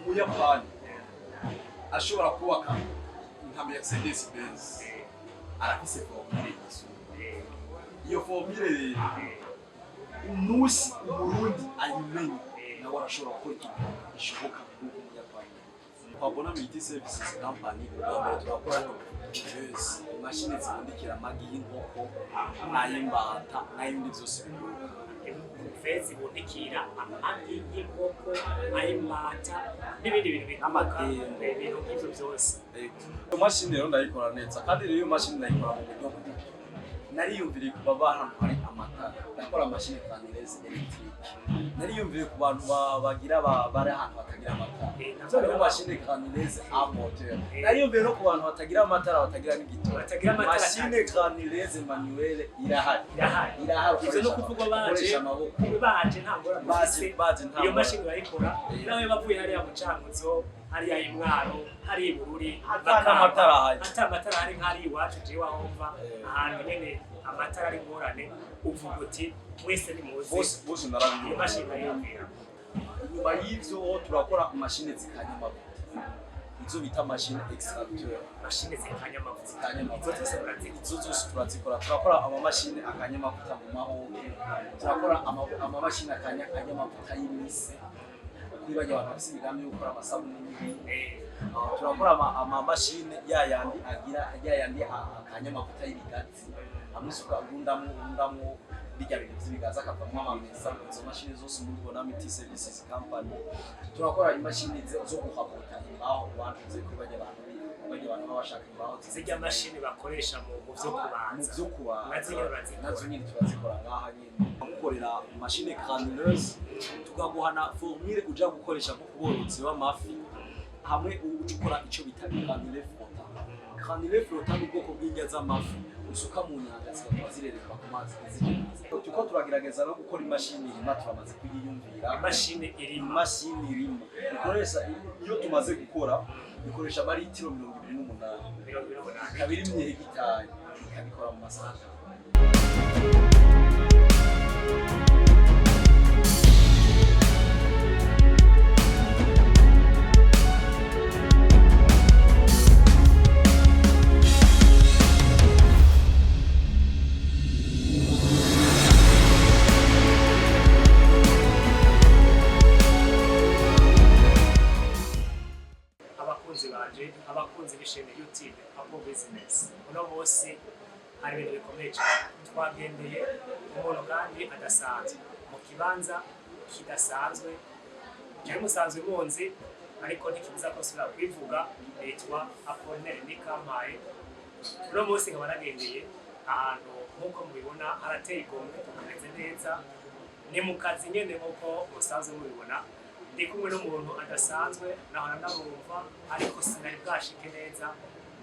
Umuyapani ashobora kubaka nka Mercedes Benz arafise formule yisumbuye. Iyo formule rero, umunsi Umurundi ayimenye, nawe arashobora gukora ikintu gishoboka nk'uko Umuyapani. Kwa Bona Multi Services Company, ubwa mbere turakora couveuse, imashini zibundikira amagi y'inkoko n'ay'imbata n'ay'ibindi byose biguruka. Couveuse zibundikira amagi y'inkoko, ay'imbata n'ibindi bintu biguruka. N'amadendo. Ibintu nk'ivyo byose. Iyo mashini rero ndayikora neza, kandi rero iyo mashini ndayikora mu buryo bubiri. Nariyumviriye kuba ahantu hari amatara, ndakora machine granuleuse électrique. Nariyumviriye ku bantu bagira bari ahantu batagira amatara, navyo hariho machine granuleuse à moteur. Nariyumviriye no ku bantu batagira amatara, batagira n'igitoro. Batagira amatara. Machine granuleuse manuelle irahari. Irahari. Irahari. Ivyo no kuvuga baje ukoresha amaboko. Baje nta ngorane Baje ufise. Baje nta Iyo ngorane. mashini barayikora. Nawe bavuye hariya mu Cankuzo, hariya i Mwaro, hariya i Bururi, Ata n'amatara ahari. Ata amatara ahari, nk'ahari iwacu jewe aho mva, ahantu nyene amatara ari ingorane, uvuga uti mwese nimuze. Bose bose Iyo narabiyumvira. mashini barayumvira. Inyuma y'ivyo turakora mashine zikanya amavuta, izo bita machine extracteur. Mashini zikanya amavuta. Zikanya amavuta. Izo zose murazikora? Izo zose turazikora. Turakora amamashini akanya amavuta mu mahoke, turakora amamashini akanya amavuta y'imise kuri bajya abantu bafise imigambi yo gukora amasabune n'ibindi. Turakora amamashini ya yandi agira ya yandi akanya amavuta y'ibigazi, amwe isuka urundamwo bijya bintu vy'ibigazi akavamwo amamesa. Izo mashini zose muri Bona Multi Services Company. Turakora imashini zo guhabota imbaho ku bantu ze kuri bajya abantu bajya abantu baba bashaka imbaho. Zirya mashini bakoresha mu vyo mu kubanza. Vyo kubaza. Nazo nyene urazikora? Nazo nyene turazikora ngaha nyene. Gukorera machine granuleuse, tukaguha na formule uja gukoresha nko ku borozi b'amafi, hamwe uca ukora ico bita granulé flottant. Granulé flottant ni ubwoko bw'indya z'amafi usuka mu nyanja zikaba zirereka ku mazi ntizije. Turiko turagerageza no gukora imashini irima, turamaze kuyiyumvira. Imashini irima? Imashini irima ikoresha, iyo tumaze gukora, ikoresha amaritiro 28. 28. Ikaba irimye hegitari, ikabikora mu masaha 3. Abakunzi banje, abakunzi b'ishene YouTube Apple Business, uno munsi hari ibintu bikomeye cyane. Twagendeye umuntu kandi adasanzwe mu kibanza kidasanzwe. Jewe musanzwe munzi, ariko ntikibuza ko nsubira kwivuga. Nitwa Apollinaire Nikampaye. Uno munsi nkaba nagendeye ahantu, nk'uko mubibona harateye igomwe, hameze neza. Ni mu kazi nyene nk'uko musanzwe mubibona. Ndi kumwe n'umuntu adasanzwe, nahora ndamwumva ariko sinari bwashike neza.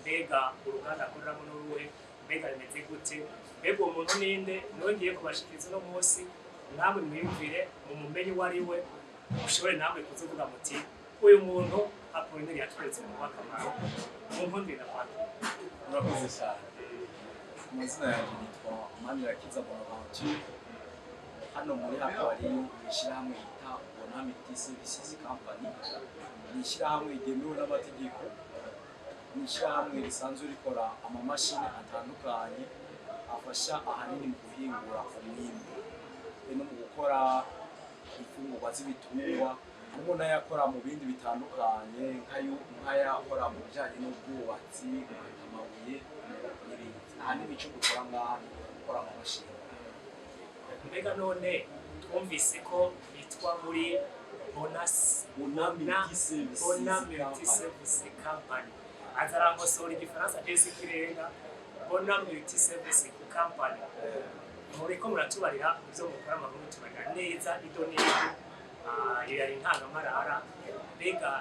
Mbega uruganda akoreramo n'uruhe? Mbega bimeze gute? Mbega uwo muntu ninde? Niwe ngiye kubashikiriza uno munsi, namwe mwiyumvire mumumenye uwo ari we, mushobore namwe kuzovuga muti uyu muntu Apollinaire yatweretse umuntu w'akamaro. Munkundire ndakwakira. Murakoze cyane. Amazina yanjye nitwa Manirakiza Bonaventure. Hano muri hakaba ari ishyirahamwe yita Bona Multi Services Company. Ni ishyirahamwe ryemewe n'amategeko, ni ishyirahamwe risanzwe rikora amamashini atandukanye afasha ahanini mu guhingura umwimbu be no mu gukora imfungurwa z'ibitungwa, harimo n'ayakora mu bindi bitandukanye, nk'ayakora mu bijyanye n'ubwubatsi, gukata amabuye n'ibindi. Ahanini icyo dukora ngaha ni gukora amamashini. Mbega none twumvise ko bitwa muri Bonas Bona Multi Services Bona Multi Company. Service Company. Aza arankosora igifaransa jesi ikirenga. Bona Multi Service Company, muriko muratubarira ibyo mukora, amakuru tubarira neza ido n'ido. Iyo yari intangamarara. Mbega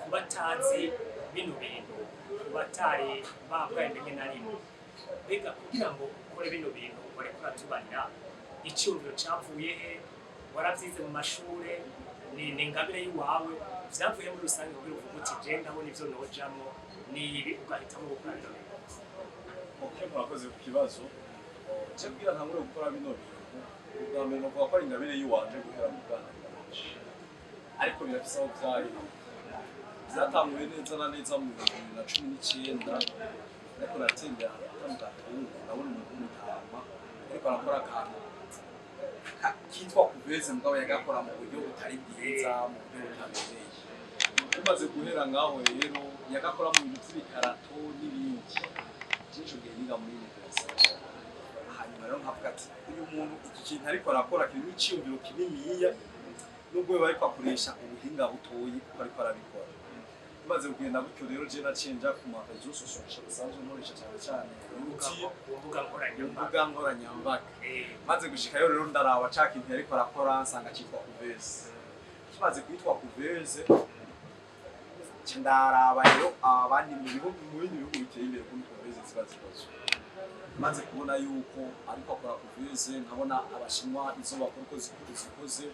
ku batazi bino bintu, ku batari babwabimenye na rimwe, mbega kugira ngo ukore bino bintu wariko uratubarira, icyumviro cyavuye he? Warabyize mu mashure? Ni ingabire y'iwawe? Vyavuye muri rusange kugira uvuge uti je ndabona ivyo nojamwo ni ibi, ugahitamo gukora bino bintu? Ok, murakoze ku kibazo. Je kugira ntangure gukora bino bintu, ubwa mbere novuga ko ari ingabire y'iwanje guhera mu bwana bwanje, ariko birafise aho vyari. Byatanguye neza na neza mu 2019, ariko natembera ahantu bita mu Gatungu, ndabona umuntu w'umutama ariko arakora akantu kitwa couveuse, mugabo yagakora mu buryo butari bwiza, mu buryo butabereye. Bimaze guhera ngaho rero, yagakora mu bintu vy'ibikarato n'ibindi. Ico gihe niga muri université. Hanyuma rero nkavuga ati uyu muntu iki kintu ariko arakora kirimo iciyumviro kininiya, nubwo we bariko akoresha ubuhinga butoyi kuko ariko arabikora. Bimaze kugenda gutyo rero, je naciye nja ku ma réseaux sociaux basanzwe nkoresha cyane cyane YouTube, ku mbuga nkoranyambaga. Mbuga nkoranyambaga. Maze gushikayo rero, ndaraba ca kintu yariko arakora, nsanga citwa couveuse. Kimaze kwitwa couveuse, nca ndaraba rero abandi mu bihugu, mu bindi bihugu biteye imbere, kuri couveuse ziba zikozwe. Maze kubona yuko ariko akora couveuse, nkabona Abashinwa izo bakora uko zikoze,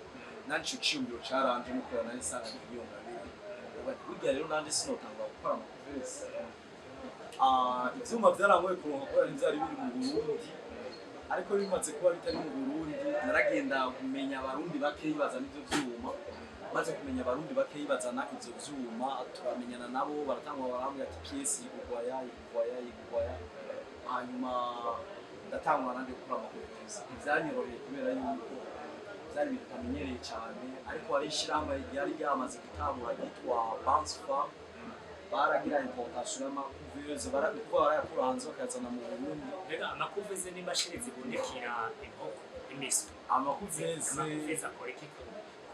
nanje ico ciyumviro caranje no kubera nari nsanga iyo ngabire. Burya rero nanje sinotangura gukora ama couveuses. Ivyuma vyarangoye kuronka kubera ntivyari biri mu Burundi, ariko bimaze kuba bitari mu Burundi, naragenda kumenya Abarundi bakeyi bazana ivyo vyuma. Maze kumenya Abarundi bakeyi bazana ivyo vyuma, turamenyana nabo, baratangwa barambwira ati pièce igurwa ya, igurwa ya, igurwa ya. Hanyuma ndatangura nanje gukora ama couveuses. Ntivyanyoroheye kubera yuko vyari ibintu utamenyereye cyane, ariko hari ishirahamwe ryari ryamaze gutangura ryitwa Bounce Farm. Baragira importation y'ama couveuses, kuko barayakura hanze bakayazana mu Burundi. Mbega ama couveuses n'imashini zibundikira inkoko imiswi? Ama couveuses, Ama couveuses akora iki ku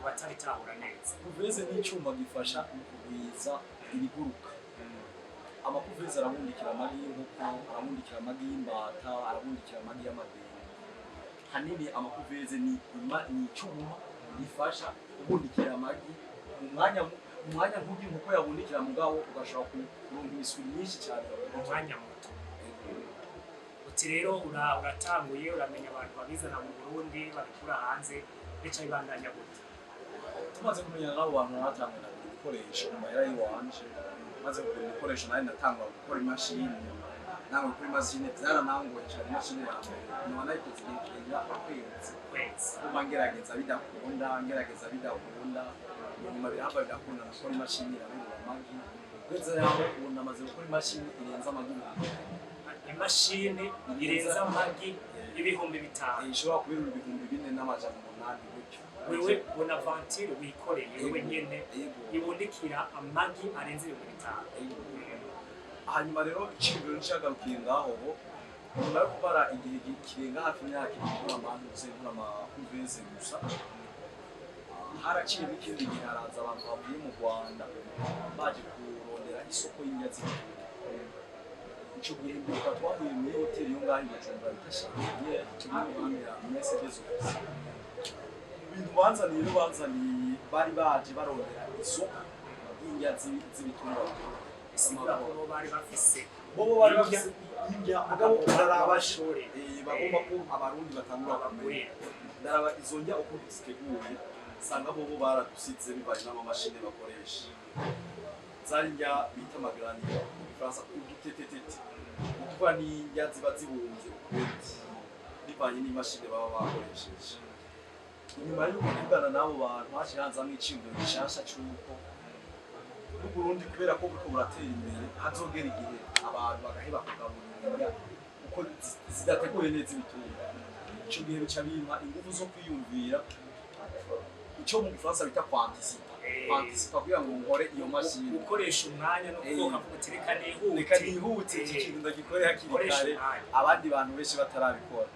batabitahura neza? Couveuse ni icyuma gifasha mu kugwiza ibiguruka. Ama couveuses arabundikira amagi y'inkoko, arabundikira amagi y'imbata, arabundikira amagi y'amadendo. Hanini ama couveuses ni icyuma gifasha kubundikira amagi mu mwanya nk'uko inkoko yabundikira, mugabo ugashobora kuronka imiswi myinshi cyane mu mwanya muto. Uti rero uratanguye, uramenya abantu babizana mu Burundi babikura hanze, bica bibandanya gute? Tumaze kumenya n'abo bantu, naratangura ndagura ibikoresho mu mahera y'iwanje. Maze kugura ibikoresho, nari natangura gukora imashini. Nangura gukora imashini byaranangoye cyane. Imashini ya mbere nkaba nayikoze igihe kirenga ukwezi. Kwezi. Kuba ngerageza bidakunda, ngerageza bidakunda, nyuma birahava birakunda, nakora imashini irabibura amagi. Uretse yaho, ubu namaze gukora imashini irenze amagi 5000. Imashini irenza amagi 5000? Ishobora kubirura 4800 gutyo. Wewe Bonaventure wikoreye wewe nyene, Yego. ibundikira amagi arenze 5000? Hanyuma rero iciyumviro ncagarukiye ngaho. Nyuma yo kumara igihe kirenga hafi imyaka 2 nkora amantuze, nkora ama couveuses gusa, haraciyemo ikindi gihe, haraza abantu bavuye mu Rwanda baje kurondera isoko y'indya z'ibitungwa. Ico gihe ndibuka twahuye muri hoteli yo ngaho i Bujumbura bita Chandelier, iri iruhande ya Mercedes Office. Ibintu banzaniye rero, banzaniye, bari baje barondera isoko y'indya z'ibitungwa. Bisigura ko bo bari bafise Bobo bari indya. bafise indya, mugabo ndaraba bashorera. Bagomba ko Abarundi batangura kumenya. Babagurira. Ndaraba izo ndya ukuntu ziteguye, nsanga bobo baradusize bivanye n'amamashini bakoresha. Zari indya bita ama granulés mu Gifaransa, udutetetete, ni ukuvuga ni indya ziba zibumbye ukundi bivanye n'imashini baba bakoresheje. Inyuma yo kuvugana n'abo bantu, haciye hanzamwo iciyumviro gishasha c'uko n'Uburundi, kubera ko buriko buratera imbere, hazogera igihe abantu bagaheba kugaburira indya kuko zidateguye neza ibitungwa. Ico gihe bica bimpa inguvu zo kwiyumvira ico mu Gifaransa bita kwanticipa, kwanticipa kugira ngo nkore iyo mashini. Gukoresha umwanya no kuvuga uti reka nihute. Reka nihute, iki kintu ndagikore hakiri Koresha kare umwanya. abandi bantu benshi batarabikora.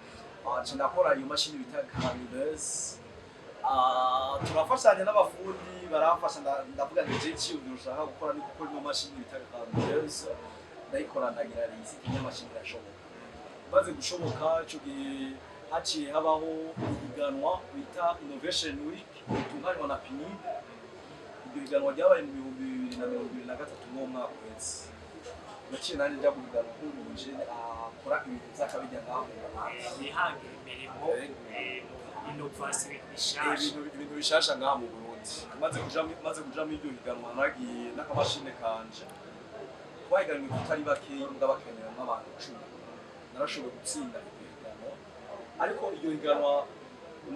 Nca ndakora iyo mashini bita granuleuse. Turafashanya n'abafundi, baramfasha. Ndavuga nti je iciyumviro ushaka gukora ni gukora ino mashini bita granuleuse. Ndayikora, ndagira réussite, n'imashini irashoboka. Maze gushoboka, ico gihe haciye habaho ihiganwa bita Innovation Week ritunganywa na PNUD. Iryo higanwa ryabaye mu 2023, mw'uwo mwaka uheze. Naciye nanjye njya guhiganwa nk'umuntu akora ibintu vy'akabirya ngaho mu Burundi. Yihangira imirimo, mu innovation, ibintu bishasha. Ibintu bishasha ngaha mu Burundi. Maze kuja muri iryo higanwa, naragiye n'akamashini kanje. Twahiganwe tutari bakeyi, mbwa bakenewe nk'abantu 10. Narashoboye gutsinda iryo higanwa, ariko iryo higanwa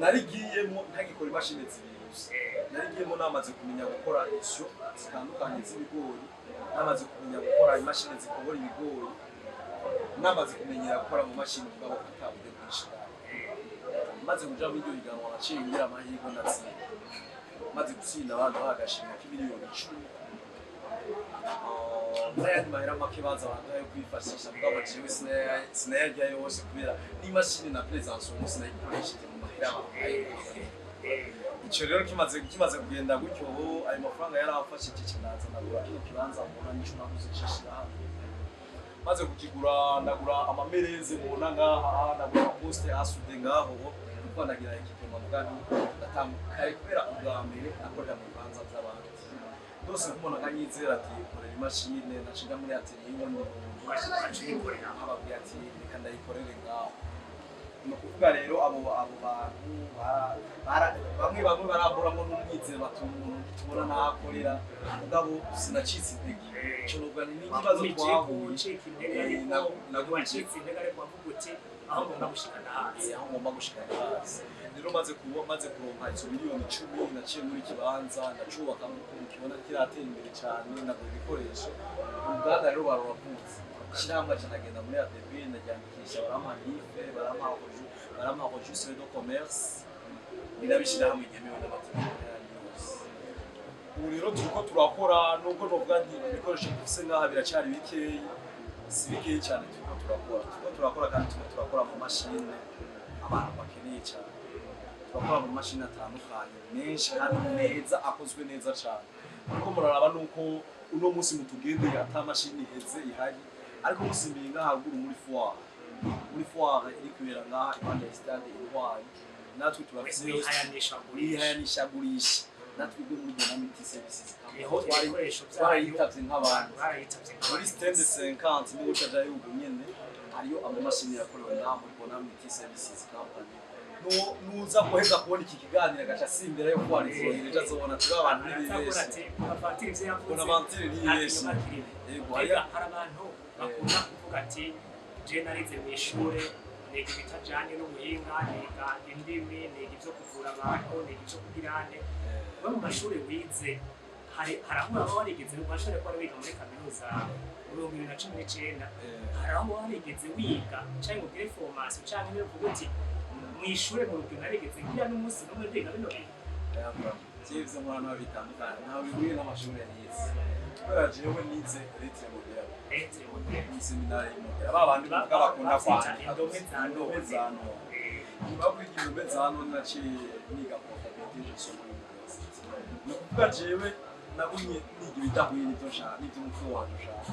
narigiyemo ntagikora imashini zibiri gusa. gusa. Nari ngiyemo namaze kumenya gukora isyo zitandukanye z'ibigori, namaze kumenya gukora imashini zikobora ibigori, namaze kumenyera gukora mu mashini, mugabo ata buryo bwinshi bwabo. Maze kuja muri iryo higanwa, naciye ngira amahirwe ndatsinda. Maze gutsinda, baduha agashimwe k'imiliyoni 10 n'ayandi mahera make baza baduha yo kwifashisha, mugabo jewe sinayarya yose kubera n'imashini na présence uwo munsi nayikoresheje mu mahera bampaye. Ico rero kimaze kugenda gutyo, ayo mafaranga yaramfashije cyane. Ndaza ndagura kino kibanza mbona, nico naguze nshishira hano. Maze kukigura, ndagura ama meuleuse mubona ngaha, ndagura ama poste à souder ngaho, kuko ndagira équipement. Mugani ndatambuka kare kubera ubwa mbere nakorera mu bibanza by'abandi byose, nk'umuntu akanyizera ati korera imashini, nashinga muri atelier y'uwundi muntu. Ugaca uyikorera. Nkababwira ati reka ndayikorere ngaho. Ni ukuvuga rero abo bantu bamwe bamwe baramburamo n'umwizero, bati umuntu ntitubona n'aho akorera, mugabo sinacitse intege. Ico novuga ni n'ikibazo wagumije twahuye. Gucika intege, ariko nagumije. Wacitse intege, ariko wavuga uti aho ngomba gushika ndahazi. Aho ngomba gushika ndahazi. Rero maze kuronka izo miliyoni 10, naciye muri kibanza ndacubaka, nk'uko mukibona kiratera imbere cyane, ndagura ibikoresho, uruganda rero baruravutse. Ishyirahamwe aca ndagenda muri ADB ndaryandikisha, barampa NIF, barampa registre de commerce, birabishyirahamwe ryemewe n'amategeko n'ayandi yose. Ubu rero turiko turakora, nubwo novuga nti ibikoresho dufise ngaha biracyari bikeyi, si bikeyi cyane. Turiko turakora kandi turiko turakora mu mashine abantu bakeneye cyane. Turakora mu mashini atandukanye menshi kandi meza, akozwe neza cyane. Kuko muraraba nuko uno munsi mutugendeye ata mashini iheze ihari, ariko musimbiye ngaha haruguru muri foire iri kubera ngaha impande ya stade Intwari, natwe turafise mwihayanisha gurisha. Mwihayanishagurisha, natwe ubwo muri Bonamity Services Niho ibikoresho byanyu twarayitavye nk'abandi. Barayitavye. Muri stand 50 niho ucajayo ubu nyene, hariyo amamashini yakorewe ngaha muri Bonamity Services Company. Nuza guheza kubona iki kiganiro agaca asimbira yo kwarizohera, ejo azobona turi abantu aravuga ntibibeshe. Ati Bonaventure ivyo yavuze Bonaventure ntiyibeshe. nta kinyoma kirimo. Yego. Mbega hari abantu bakunda kuvuga ati je narize mu ishure, niga ibitajanye n'ubuhinga, niga indimi, niga ivyo kuvura abantu, niga ivyo kugira ane. We mu mashuri wize hari aho waba warigeze mu mashuri, ko wari wiga muri kaminuza mu 2019, hari aho waba warigeze wiga canke ngo ugire formation canke niba uvuga uti mu ishure mu rugero narigeze ngira n'umunsi n'umwe ndiga bino bintu? Jewe mwana bitandukanye, ntawe bihuriye n'amashuri nize, kubera jewe nize lettres modernes. Lettres modernes. Mu seminari y'Imugera, ba bandi bavuga bakunda Bavyita kwandika indome za indome none. Za none. Nyuma yo kwiga indome za none, naciye niga comptabilité gestion muri university. Ni ukuvuga jewe nagumye niga ibidahuye n'ivyo nshaka n'ivyo umutwe wanje ushaka.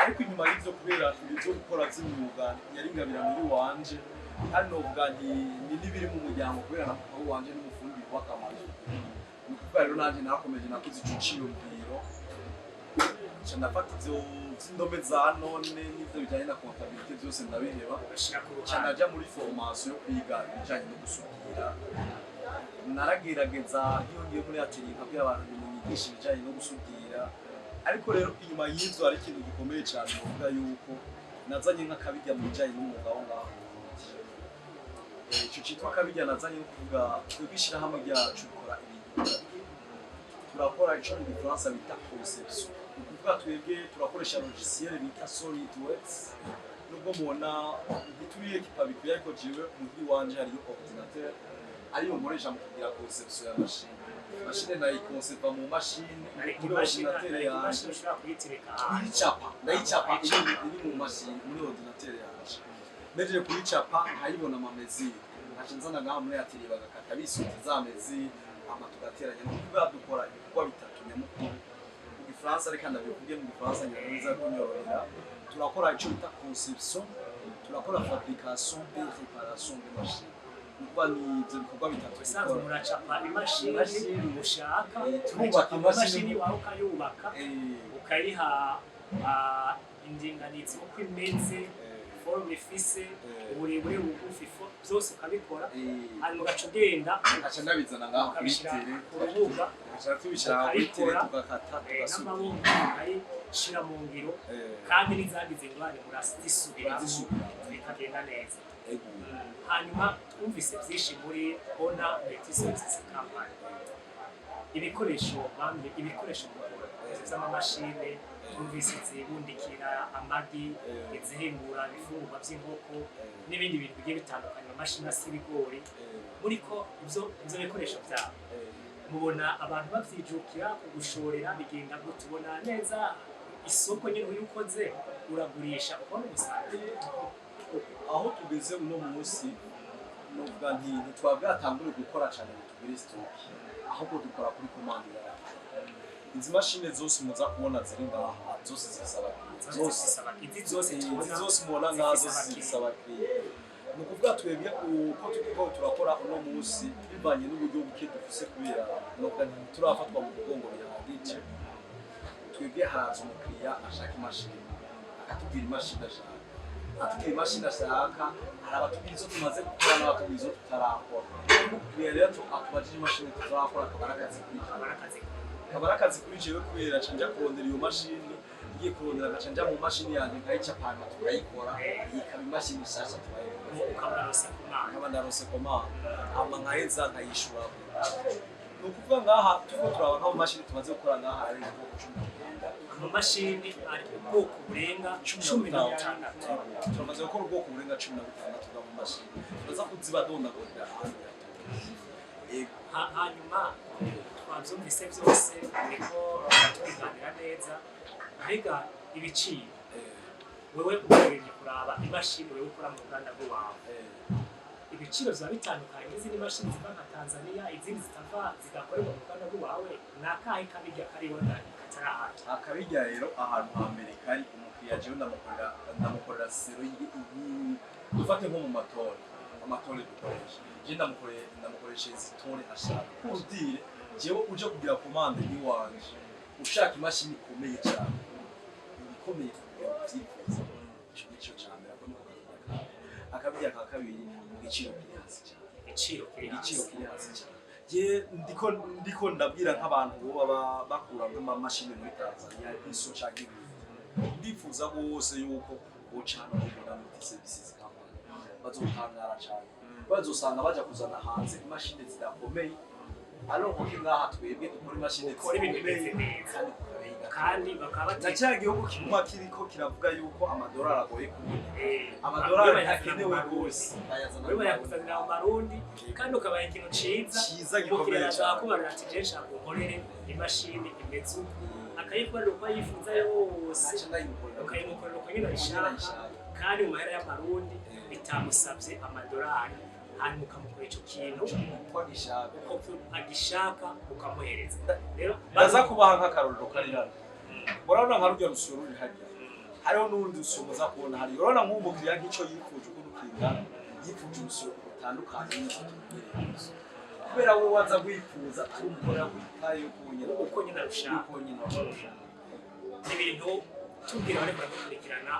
Ariko inyuma y'ivyo, kubera ibi vyo gukora vy'imyuga yari ingabirano y'iwanje, kandi novuga nti ni n'ibiri mu muryango, kubera na papa wanje n'umufundi yubaka amazu. Ni ukuvuga rero nanje nakomeje nakoze ico ciyumviro, nca ndafata ivyo vy'indome za none n'ivyo bijanye na comptabilité vyose ndabiheba. Ugashira ku Nca ruhande. ndaja muri formation yo kwiga ibijanye no gusudira. Naragerageza nk'iyo ngiye muri atelier nkabwira abantu ngo munyigishe ibijanye no gusudira. Ariko rero inyuma y'ivyo hari ikintu gikomeye cyane novuga yuko nazanye nk'akabirya mu bijanye n'umwuga wo ngaho mu Burundi. Ico citwa akabirya nazanye no kuvuga twebwe ishirahamwe ryacu rikora ibintu bitatu. Turakora ico mu gifaransa bita conception, ni ukuvuga twebwe turakoresha logiciel bita SolidWorks. Nubwo mubona ntituri équipé bikwiye, ariko jewe muhiri wanje hariyo ordinateur ariyo nkoresha mu kugira conception ya machine. Machine nayiconceva mu mashine ariko muri imashini ordinateur ariko yanje. Imashini ushobora kuyitereka ahantu. Kuyicapa, ndayicapa iri mu mashine muri ordinateur yanje. Mpejeje kuyicapa nkayibona ama mesures, nkaca nzana ngaha muri atelier bagakata bisunze za mesures, hama tugateranya. Ni ukuvuga dukora ibikorwa bitatu nyamukuru. Mu gifaransa, reka ndabivuge mu gifaransa ngira neza kunyorohera: turakora ico bita conception, turakora fabrication et réparation de machine. Ni ukuvuga ni ivyo bikorwa bitatu Ubusanzwe dukora. Muracapa imashini Imashini. ushaka. Turubaka ugacapa imashini. Imashini wawe ukayubaka, ukayiha indinganizo uko imeze, forme ifise, uburebure, bugufi, byose ukabikora, hanyuma ugaca ugenda nkaca ndabizana ngaho kuri ukabishyira terrain. ku rubuga. Tugaca tubishyira kuri terrain, ukabikora, tugakata, tugasudira. N'amaboko ukayishyira mu ngiro, kandi n'izagize ingorane murazisubiramo. Turazisubiramo. Bikagenda neza. Ego. Hanyuma twumvise byinshi muri Bona Multi Services Company. Ibikoresho bamwe, ibikoresho mukora vy'amamashine, twumvise izibundikira amagi, izihingura ibifungurwa vy'inkoko n'ibindi bintu bigiye bitandukanye, amamashini asa ibigori, muriko ivyo bikoresho vyabo mubona abantu bavyijukira kugushorera, bigenda gute? Ubona neza isoko nyine uyo ukoze uragurisha ukabona umusaruro? Aho tugeze uno munsi, novuga nti ntitwabwatangure gukora cyane ngo tugire stock, ahubwo dukora kuri commande yacu. Izi mashine zose muza kubona ziri ngaha zose zifise abakiriya zose. Zifise izi zose Izi tubona zose mubona ngaha zifise zose abakiriya. Zifise abakiriya. Ni ukuvuga twebwe uko turiko turakora uno munsi, bivanye n'uburyo buke dufise, kubera novuga nti ntiturafatwa mu mugongo bihagije, twebwe haraza umukiriya ashaka imashini, akatubwira imashini ashaka, atubwira imashini ashaka. Hari abatubwira izo tumaze gukora n'abatubwira izo tutarakora. Umukiriya rero atubajije imashini tutarakora, akaba ari akazi kuri Akaba ari akazi. Akaba ari akazi kuri jewe, kubera nca nja kurondera iyo mashini, ngiye kurondera ngaca nja mu mashini yanjye nkayicapa, hanyuma tukayikora, iyi ikaba imashini nshasha tubayikora. Ukaba uraronse ku mana. Nkaba ndarose commande, hama nkaheza nkayishura. Ni ukuvuga ngaha turiko turaba nk'amamashini tumaze gukora ngaha arenga ubwoko 16. Amamashini ari ubwoko burenga 16. Turamaze gukora ubwoko burenga 16 bw'amamashini, turaza kuzibadondagurira ahantu hatoya. Yego. Hanyuma twabyumvise byose, niko tubiganira neza. Mbega ibiciro, wewe ugerageje kuraba imashini wewe ukora mu ruganda rw'iwawe, ibiciro biba bitandukanye n'izindi mashini ziva nka Tanzania, izindi zitava zigakorerwa mu ruganda rw'iwawe? Ni akahe kabirya kariho katari ahandi? Akabirya rero, ahantu hambere kari umukiriya, jewe ndamukorera selon dufate nko mu ma tôles, ama tôles dukoresha, je ndamukoreshereza i tôle ashaka. Pour dire, jewe uje kugira commande iwanje ushaka imashini ikomeye cyane, ibikomeye kugira ngo uvyifuza, ico nico ca mbere. Ako niko kabirya ka mbere. Akabirya ka kabiri, mu giciro kiri hasi cyane. Igiciro kiri Igiciro hasi. Kiri hasi cyane. Je ndiko ndabwira nk'abantu bo baba bakura nk'amamashini muri Tanzania iso canke ibindi, ndifuza rwose yuko bocana kubona Multi Services Company, bazotangara cyane, bazosanga baja kuzana hanze imashini zidakomeye, alors ko ngaha twebwe dukora imashini Dukora ibintu bimeze zikomeye neza. kandi kukabeyi gato. Kandi bakaba Na cya gihugu kiguma kiriko kiravuga yuko amadolari agoye kubona, amadolari ntakenewe rwose, bayazana wewe mu bayakuzanira mu Marundi, kandi ukabaha ikintu ciza. Ciza gikomeye Umukiriya cyane. akakubarira ati: "Je nshaka unkorere imashini imeze uku," akayikorera uko yifuza yose. Naca ndayimukorera. Ukayimukorera uko nyine Uko nyine ayishaka. ayishaka. Kandi mu mahera y'Amarundi, bitamusabye amadolari, hanyuma ukamukora ico kintu uko agishaka. Uko agishaka, ukamuhereza rero. Ndaza kubaha nk'akarorero kari hano. Murabona nka rurya rusyo ruri harya, hariho n'urundi rusyo muza kubona hariya. Urabona nk'ubu mukiriya nk'icyo yifuje ukuntu kingana, yifuje urusyo rutandukanye n'icyo tumenyereye, kubera wowe waza wifuza tumukorera kuri taille y'uko nyine uko nyine arushaka. Uko nyine arushaka. Ibintu tubwira bariko baradukurikirana,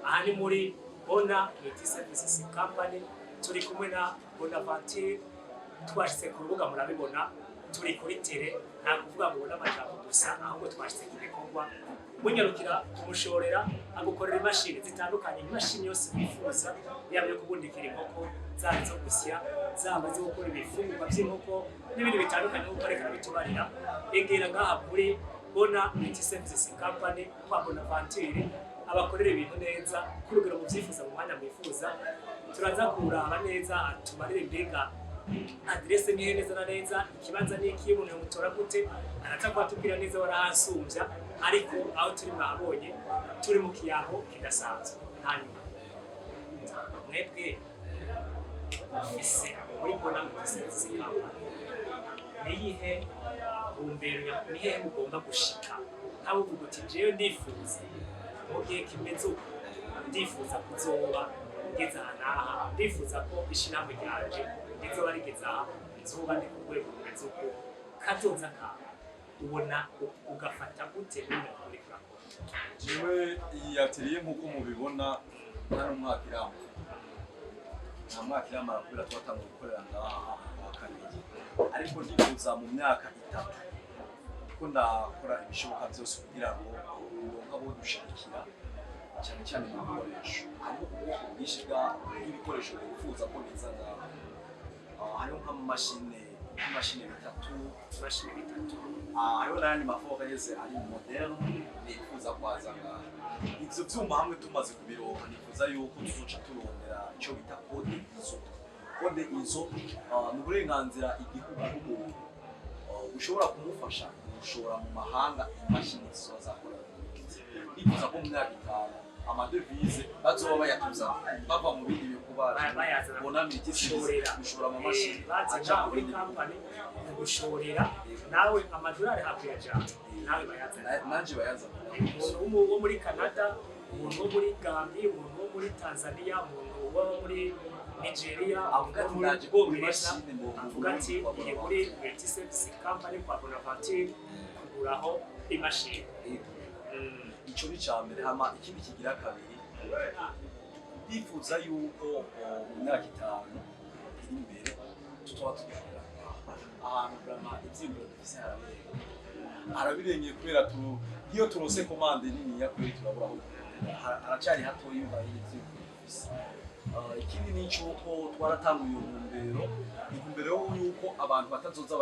aha ni muri Bona Multi Services Company, turi kumwe na Bonaventure. Twashitse ku rubuga, murabibona, turi kuri terrain. Nta kuvuga ngo ubone amajambo gusa, ahubwo twashitse ku bikorwa. Munyarukira kumushorera, agukorera imashini zitandukanye, imashini yose wifuza, yaba iyo kubundikira inkoko, zaba izo gusya, zaba izo gukora ibifungurwa by'inkoko n'ibindi bitandukanye nk'uko reka bitubarira. Egera ngaha kuri Bona Multi Services Company kwa Bonaventure, abakorera ibintu neza ku rugero muvyifuza, mu mwanya mwifuza. Turaza kuraba neza atubarire mbega adresse nihe neza na neza, ikibanza ni iki, umuntu yomutora gute. Araza kuhatubwira neza, warahansumbya. Ariko aho turi mwabonye, turi mu kiyago kidasanzwe. Hanyuma mwebwe ese muri Bona Multi Services Company, niyihe ntumbero, nihehe mugomba gushika? Nkawe uvuga uti: "Jewe ndifuza mu gihe kimeze uku, ndifuza kuzoba ngeze aha n'aha, ndifuza ko ishirahamwe ryanje rizoba rigeze aha, nzoba ndi ku rwego rumeze uku." Kazoza kawe ubona ugafata gute n'umuntu uriko urakora? Jewe iyi atelier, nk'uko mubibona, nta n'umwaka iramara, nta mwaka iramara, kubera twatanguye gukorera ngaha mu wa kabiri. Ariko ndifuza mu myaka 3 ko ndakora ibishoboka byose kugira ngo uronke abo dushigikira, cyane cyane mu bikoresho. Hariho ubwoko bwinshi bw'ibikoresho bifuza ko biza ngaha. Hariho nk'amamashine. Imashini bitatu. Imashini bitatu. Ah, hariho n'ayandi ma foreuse ari moderne nifuza kwaza ngaha. Ivyo vyuma hamwe tumaze kubironka, nifuza yuko tuzoca turondera ico bita code ISO. Code ISO ni uburenganzira igihugu k'umuntu bushobora kumufasha gushora mu mahanga imashini zizoba zakorewe mu Burundi. Nifuza ko mu myaka 5 ama devises bazoba bayatuza bava mu bindi bihugu baje Bayazana bonamiti gushorera. Gushora amamashini Baza aja mu muri bindi bihugu. Kampani gushorera, nawe amadolari hakuyajana nawe bayazana. Nanje bayazana. Umuntu wo muri Canada, umuntu wo muri Gambia, umuntu wo muri Tanzania, umuntu wo muri Nigeria, Avuga ati, umuntu wo muri "Ndaje kugura Bwongereza," imashini mu avuga ati, Burundi kwa "Ngiye muri Multi Service Company kwa Bonaventure kuguraho imashini." Ico ni ca mbere. Hama ikindi kigira kabiri, ndifuza yuko mu myaka 5 iri imbere tutoba tugikorera ngaha ahantu. Vraiment ivyiyumviro dufise harabirengeye, harabirengeye, kubera iyo turose commande niniya kubera turabura aho dukorera. Haracari hatoya bivanye n'ivyiyumviro dufise. Ikindi ni icuko twaratanguye iyo ntumbero, intumbero yuko abantu batazoza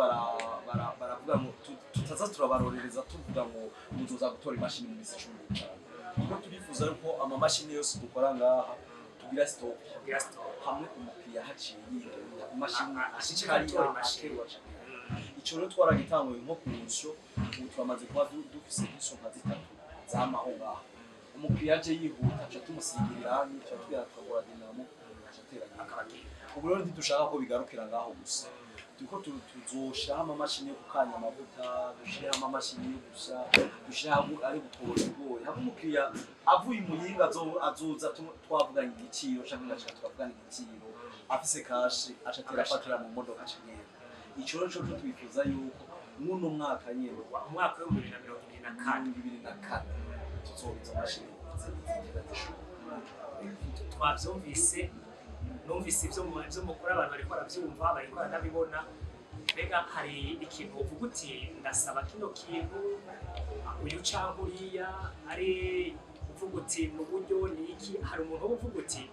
baravuga ngo tutaza turabarorereza tuvuga ngo muzoza gutora imashini mu minsi 15, kuko turifuza yuko amamashini yose dukora ngaha tugira stock. Kugira stock. Hamwe umukiriya haciye yihuta imashini ashika ashika atora imashini. aterura. Ico rero twaragitanguye nko ku nsyo, ubu turamaze kuba dufise nk'iso nka zitatu zamaho ngaha. Umukiriya aje yihuta aca tumusigira irangi, tuca tugera tukagura dinamo, aca ateranya. Akaba agiye. Ubu rero ntidushaka ko bigarukira ngaho gusa, turiko tuzoshiraho amamashini yo gukanya amavuta, dushireho amamashini yo gusa dushireho ari gutobora ibigori, hamwe umukiriya avuye i Muyinga azoza twavuganye igiciro, canke ngashika tukavugana igiciro, afise cash aca atera afatira mu modoka aca agenda. Ico rero coco twifuza yuko mw'uno mwaka nyene, Umwaka w'2024, 2024, tuzoba izo mashini zigera zishobora. Twavyumvise, numvise ivyo mukora, abantu bariko baravyumva, bariko baranabibona. Mbega hari ikintu uvuga uti ndasaba kino kintu uyu canke uriya, ari uvuga uti mu buryo ni iki? Hari umuntu wo uvuga uti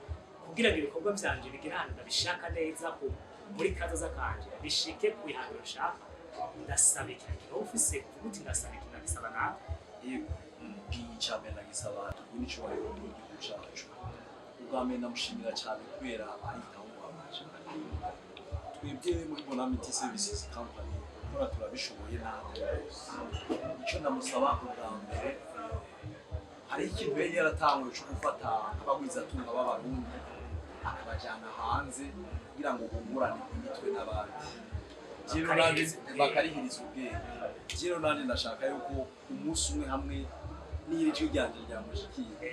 kugira ngo ibikorwa vyanje bigere ahantu ndabishaka neza, ku muri kazoza kanje bishike ku ihangiro nshaka, ndasaba iki kintu? Wowe ufise uvuga uti ndasaba iki, ndagisaba nawe? Yego, icya mbere ndagisaba tugure icubahiro mu gihugu cacu. Ubwa mbere ndamushimira cyane kubera aritaho guhamaje. Twebwe muri Bonamity Services Company gukora turabishoboye n'ahatari hose. Icyo ndamusaba ubwa mbere, hari ikintu yari yaratanguye cyo gufata nk'abagwizatunga b'Abarundi akabajyana hanze kugira ngo bungurane imitwe n'abandi. Jewe Bakarihiriza ubwenge. Bakarihiriza ubwenge. Jewe nanje ndashaka yuko umunsi umwe hamwe n'iri jwi ryanje ryamushikiye,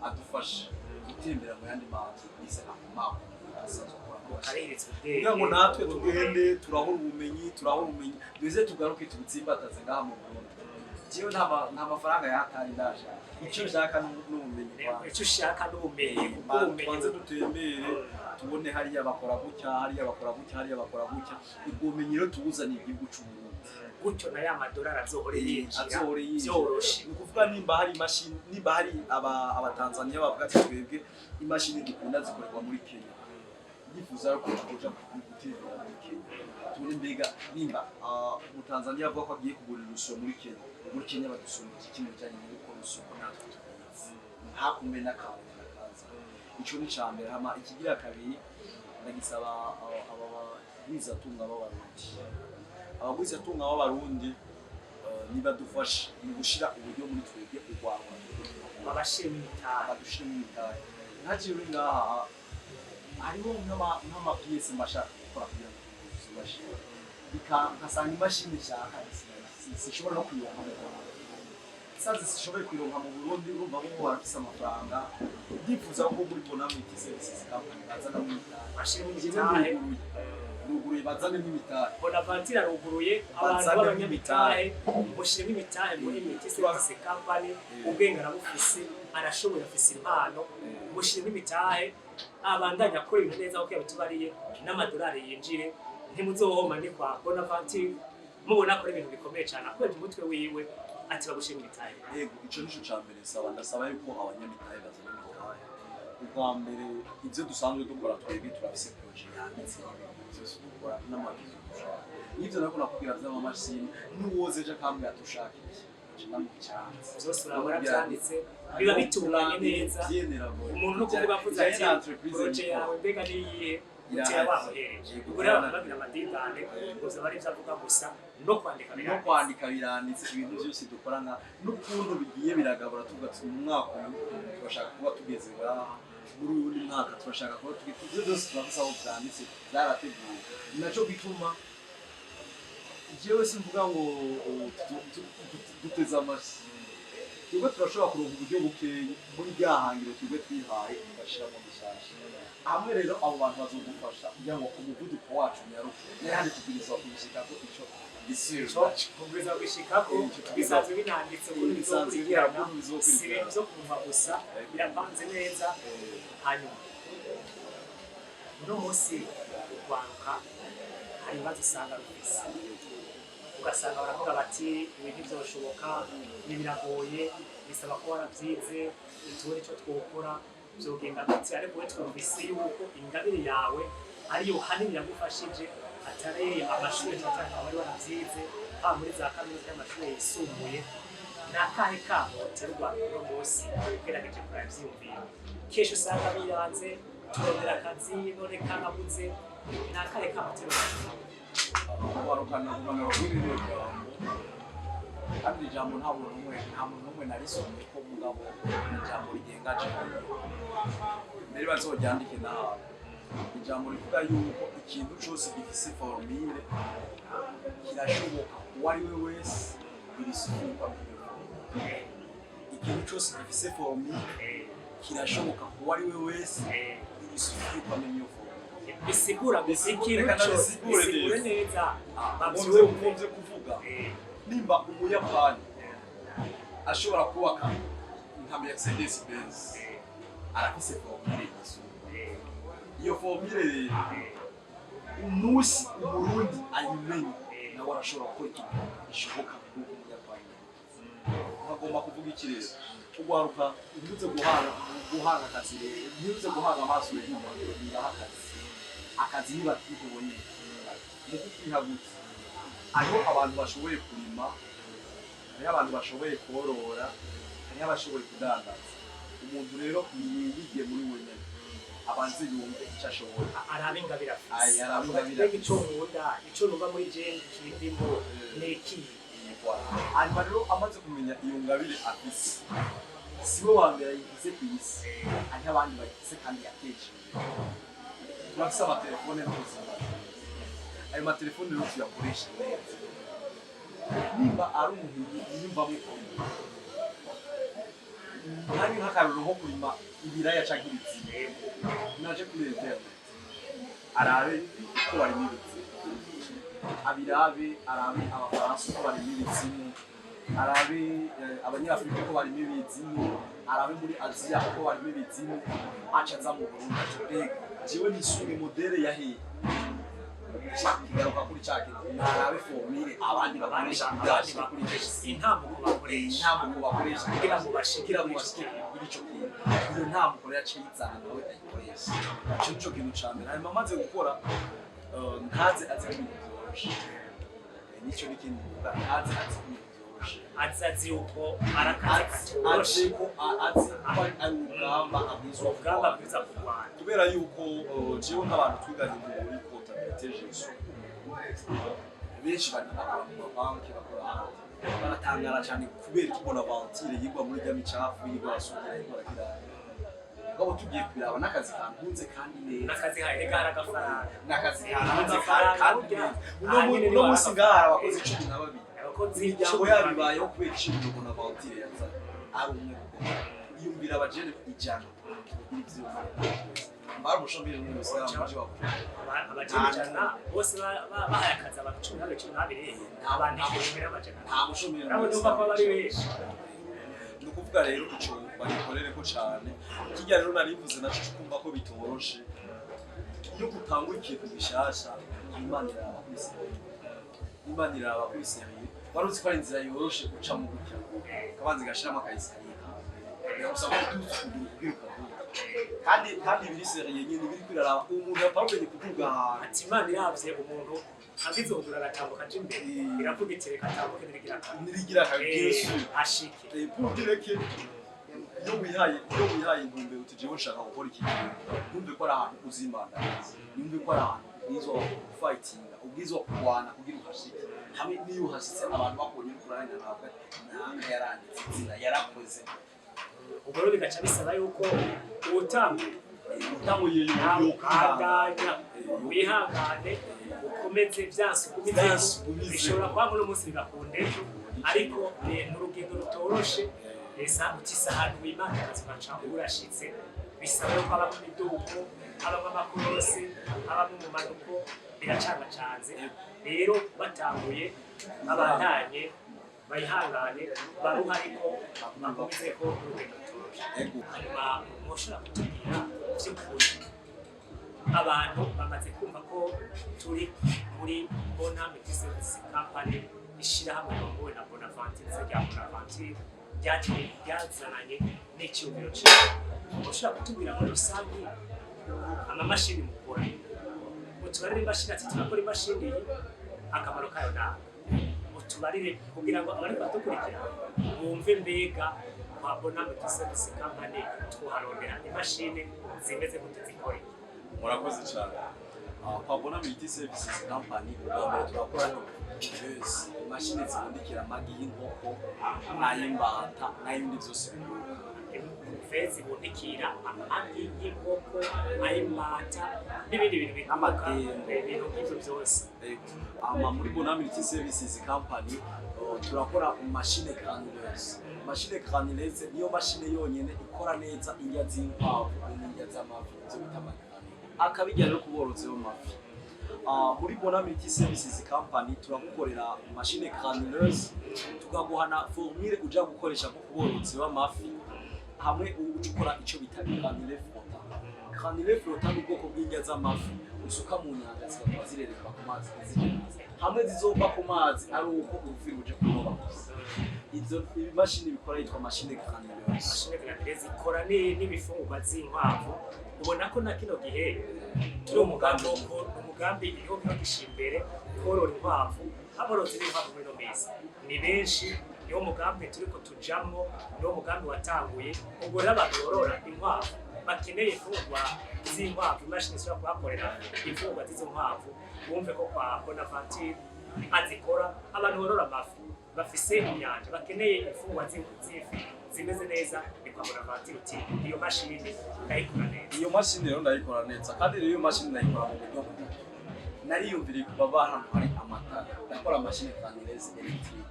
adufashe gutembera mu yandi ma entreprise akomakomeye asanzwe akora amamashini, Bakarihiriza ubwenge. Kugira ngo natwe tugende turahura ubumenyi, duze tugaruke tubutsimbataze ngaha mu Burundi. Jewe nta mafaranga yahatari ndashaka, icyo nshaka ni ubumenyi bwanjye. Icyo ushaka n'ubumenyi, kuko ubumenyi Tubanze dutembere, tubone hariya bakora gutya, hariya bakora gutya, hariya bakora gutya. Ubwo bumenyi rero tubuzaniye igihugu c'Uburundi. Gutyo na ya madolari azohore yinjira Azohore yinjira. byoroshe. Ni ukuvuga nimba hari imashini, nimba hari Abatanzaniya bavuga ati twebwe imashini dukunda zikorerwa muri Kenya, ndifuza ko tuja gutembera muri Kenya, tubone mbega nimba Umutanzaniya avuga ko agiye kugura urusyo muri Kenya, muri Kenya badusumba iki mu bijanye no gukora urusyo ko natwe tubizi, ntakumbe n'akantu nakaza. Ico ni ca mbere. Hama ikigira kabiri ndagisaba aba bagwizatunga b'Abarundi, abagwizatunga b'Abarundi nibadufashe mu gushira uburyo muri twebwe urwagwa. Babashiremo imitahe. Badushiremo imitahe. Nka jewe ngaha hariho nk'ama pièces mashaka gukora kugira ngo tuzuze imashini, nkasanga imashini nshaka sinshobora no kuyironka mu Rwanda. Sanze sishoboye kuyironka mu Burundi, urumva bo barafise amafaranga. Ndifuza ko muri Bonamity Services Company bazanamo imitahe. Bashiremo Jewe imitahe. Nuguruye, bazanemo imitahe. Bonaventure aruguruye abantu Bazanemo b'abanyamitahe, mushyiremo imitahe muri Multi Service Company. Ubwenge arabufise, arashoboye, afise impano. Mushyiremo imitahe, abandanya akora ibintu neza kuko yabitubariye, n'amadolari yinjire. Ntimuzohoma, ni kwa Bonaventure mubona akora ibintu bikomeye cyane akoresheje umutwe wiwe, ati bagushyira imitahe. Yego, ico nico ca mbere nsaba. Ndasaba yuko abanyamitahe bazana imitahe. Ubwa mbere, ibyo dusanzwe dukora twebwe, turafise projet yanditse y'ibintu byose dukora n'ama vision dushaka. N'ivyo nariko nakubwira vy'amamashini, n'uwoza ejo akambwira ati ushaka iki, nca ndamuha. Byose urabona byanditse, biba bitunganye neza. Umuntu no kuvuga avuze ati projet yawe mbega ni iyihe, utera wamuhereje. Ubwo rero abantu bagira amadidane ngo vyaba ari ivyo avuga gusa, no kwandika No biranditse. Kwandika biranditse, ibintu byose dukora nka n'ukuntu bigiye biragabura, tuvuga ati mu mwaka uyu turashaka kuba tugeze ngaha, muri uyu wundi mwaka turashaka kuba tugeze. Ibyo byose turafise aho vyanditse, byarateguwe. Ni naco gituma jewe simvuga ngo duteze amashyi. Twebwe turashobora kuronka uburyo bukeyi muri rya hangiro twebwe twihaye, tugashiramo bishasha hamwe. Rero abo bantu bazodufasha kugira ngo umuvuduko wacu unyaruke, n'ayandi tubwirizwa kubishikako, ico Ico kubwiza gushikako bisanzwe binanditse ukuntu Bisanzwe bizokurikirana. ukuntu bizokurikirana. Si ibintu vyo kumva gusa, birapanze neza. Hanyuma uno munsi urwaruka hari ibibazo usanga rufise, ugasanga baravuga bati ibi ntivyoshoboka, ibi biragoye, bisaba ko warabyize, ntitubone ico twokora, vyogenda gute? Ariko we twumvise yuko ingabire yawe ariyo hanini yagufashije, atari amashuri cyane cyane wari waravyize, haba muri za kaminuza y'amashuri yisumbuye. Ni akahe kamo uterwa uno munsi ugerageje kuraba ivyiyumviro? Kenshi usanga biyanze, turondera akazi none karabuze. Ni akahe kamo uterwa? Kubarukana kumanura kuri rino jambo, kandi iri jambo nta muntu n'umwe narisomye ko, mugabo ni ijambo rigenga cane, mbere bazoryandike n'ahantu. Ijambo rivuga yuko ikintu cose gifise formule kirashoboka uwo ari we wese, birisukirwa. Ikintu cose gifise formule kirashoboka uwo ari we wese, birisukirwa iyo formule. Bisigura gusa ikintu Reka cyose ndabisigure. Bisigure Neza. neza Ngomvye bavyumve. Ngomvye kuvuga, nimba Umuyapani ashobora kubaka nka Mercedes Benz, arafise formule yisumbuye. Iyo formule rero, umunsi Umurundi ayimenye, nawe arashobora gukora ikintu gishoboka nk'uko Umuyapani yabigize. Nkagomba kuvuga iki rero? Ugwaruka, ntiruze guhanga akazi rero, ntiruze guhanga amaso inyuma, biraha akazi. Akazi ntibakihebonye mu kukiha gute? Hariho abantu bashoboye kurima, hariho abantu bashoboye korora, hariho abashoboye kudandaza. Umuntu rero niyige muri wenyine, abanze yumve icyo ashoboye. Arabe ingabire afise. Aye, arabe ingabire. Mbega ico nkunda, ico numva muri je kindimo ni iki? Hanyuma rero amaze kumenya iyo ngabire afise, siwe wa mbere ayigize ku isi, hariho abandi bayigize kandi yateje imbere. Turafise amatelefone n'ubuzima, ayo matelefone rero tuyakoresha neza. Nimba ari umuntu yiyumvamo kurima, hari nk'akarorero nko kurima ibiraya canke ibiziba, naje kuri internet arabe uko barima ibiziba, abirabe, arabe Abafaransa uko barima ibizimu, arabe Abanyafurika uko barima ibizimu, arabe muri Aziya uko barima ibizimu, aca aza mu Burundi ati mbega jewe nisunge modèle ya hehe? Kigaruka kuri ca kintu, narabe formule abandi bakoresha kugira bashike kuri ico kintu. Intambuko bakoresha. Intambuko bakoresha kugira ngo bashike kugira ngo kuri ico bashike kintu. Kuri ico kintu, iyo ntambuko rero aciye yizana, nawe ayikoresha. Ico nico kintu ca mbere. Hanyuma amaze gukora, ntaze azi ko ibintu vyoroshe. Nico n'ikindi mvuga, ntaze azi ko ibintu vyoroshe. Azi azi yuko ari akazi katoroshe. Azi ko azi ko ari urugamba abwirizwa Urugamba kurwana. bwiza kurwana. Kubera yuko jewe nk'abantu twiganye muri comptabilité gestion, benshi bari bakora mu mabanki, bakora ahandi, baratangara cyane kubera ko Bonaventure yigwa muri rya micafu, yigwa arasudira, yigwa aragira. Mugabo tugiye kubiraba, n'akazi kantunze kandi neza. N'akazi haye hari agafaranga. N'akazi kantunze Agafaranga kandi burya. neza. Ahanini Uno ni munsi ngaha hari abakozi 12. Abakozi Imiryango cumi na yabo babiri. ibayeho kubera ishimiro Bonaventure yazanye ari umwe. Yumvira abajene 100 kugira ivyuma mbari umushomeri n'umwe wese mu mujyi wa Bujumbura. Abajene 100 bose bahaye akazi abantu 12, 12, abantu 1400. Nta mushomeri. Nabo ndumva ko bari benshi. Ni ukuvuga rero ico bagikorere ko cane. Kirya rero narivuze naco co kumva ko bitoroshe, iyo utangura ikintu gishasha, Imana iraba kuri sérieux, Imana iraba kuri sérieux. Wari uzi ko ari inzira yoroshe uca mu gutya, kabanza igashiramo aka escalier. Biragusaba kuduza ukuguru kugira ukaduga, kandi biri sérieux nyine, biri kwiraraba umuntu yaparvenye kuduga ahantu. Ati Imana iravye umuntu agize ukuguru agatambuka aja imbere, iravuga iti reka atambuke nirigira kabiri. Nirigira kabiri, bien sûr. Ashike. Pour dire que iyo wihaye intumbero uti jewe nshaka gukora iki kintu, ntumve ko ari ahantu uzimana, ntumve ko ari ahantu ubwirizwa gufightinga, ubwirizwa kurwana kugira uhashike. Hamwe n'iyo uhashitse, abantu bakubonye uriko urarengana bavuga ati naka yaranditse izina, yarakoze. Ubwo rero bigaca bisaba yuko uwutanguye Utanguye bandanya, wihangane, ukomeze, vyanse ugumize. Vyanse ugumize. Bishobora kuba muri umunsi bigakunda ejo, ariko ni urugendo rutoroshe. Esa utise ahantu wimana ugaca urashitse, bisaba yuko habamo imidugo, habamo amakorosi, habamo umumanuko, biracangacanze. Rero batanguye babandanye, bayihangane, baruha, ariko bakomeze ko urugendo rutoroshe. Hanyuma mushobora kutubwira by'ukuri, abantu bamaze kumva ko turi muri Bonam Service Company, ishyirahamwe rirongowe na Bonaventure, izina rya Bonaventure ryaje ryazananye n'icyumviro cyawe. Mushobora kutubwira muri rusange amamashini mukora, mutubarire imashini, ati turakora imashini iyi, akamaro kayo ni aka, mutubarire kugira ngo abari badukurikira bumve mbega kwa Bonam Service Company tuharondera imashini zimeze gute, zikora iki? Murakoze cyane. Kwa Bonam Services Company, ubwa mbere turakora couveuse, imashini zibundikira amagi y'inkoko n'ay'imbata n'ay'ibindi byose biguruka. Couveuse zibundikira amagi y'inkoko, ay'imbata n'ibindi bintu biguruka. N'amadendo. Ibintu nk'ibyo byose. Ama muri Bonam Services Company turakora machine granuleuse. Machine granuleuse niyo mashine yonyene ikora neza indya z'inkwavu n'indya z'amafi, izo bita ama granulés, akabijya rero ku borozi b'amafi. Muri Bonam Services Company turagukorera machine granuleuse, tukaguha na formule uja gukoresha nko ku borozi b'amafi, hamwe uca ukora ico bita granulé flottant. Granulé flottant ni ubwoko bw'indya z'amafi usuka mu nyanja zikaba zireremba ku mazi, ntizije hasi. Hamwe zizova ku mazi ari uko urufi ruje kuroba gusa. Izo imashini bikora yitwa machine granuleuse. Machine granuleuse zikora n'ibifungurwa z'inkwavu. Ubona ko na kino gihe turi umugambi wo umugambi igihugu kiba gishyira imbere korora inkwavu. Aborozi b'inkwavu muri ino minsi ni benshi, niwo mugambi turiko tujamwo, niwo mugambi watanguye. Ubwo rero abantu borora inkwavu bakeneye imfungurwa z'inkwavu, imashini zishobora kubakorera imfungurwa z'izo nkwavu, bumve ko kwa Bonaventure azikora. Abantu borora amafi bafise inyanja bakeneye imfungurwa z'ifi zimeze neza, ni kwa Bonaventure. Uti iyo mashini ndayikora neza. Iyo mashini rero ndayikora neza, kandi rero iyo mashini ndayikora mu buryo butatu. Nariyumviriye ku baba ahantu hari amatara, ndakora machine granuleuse électrique.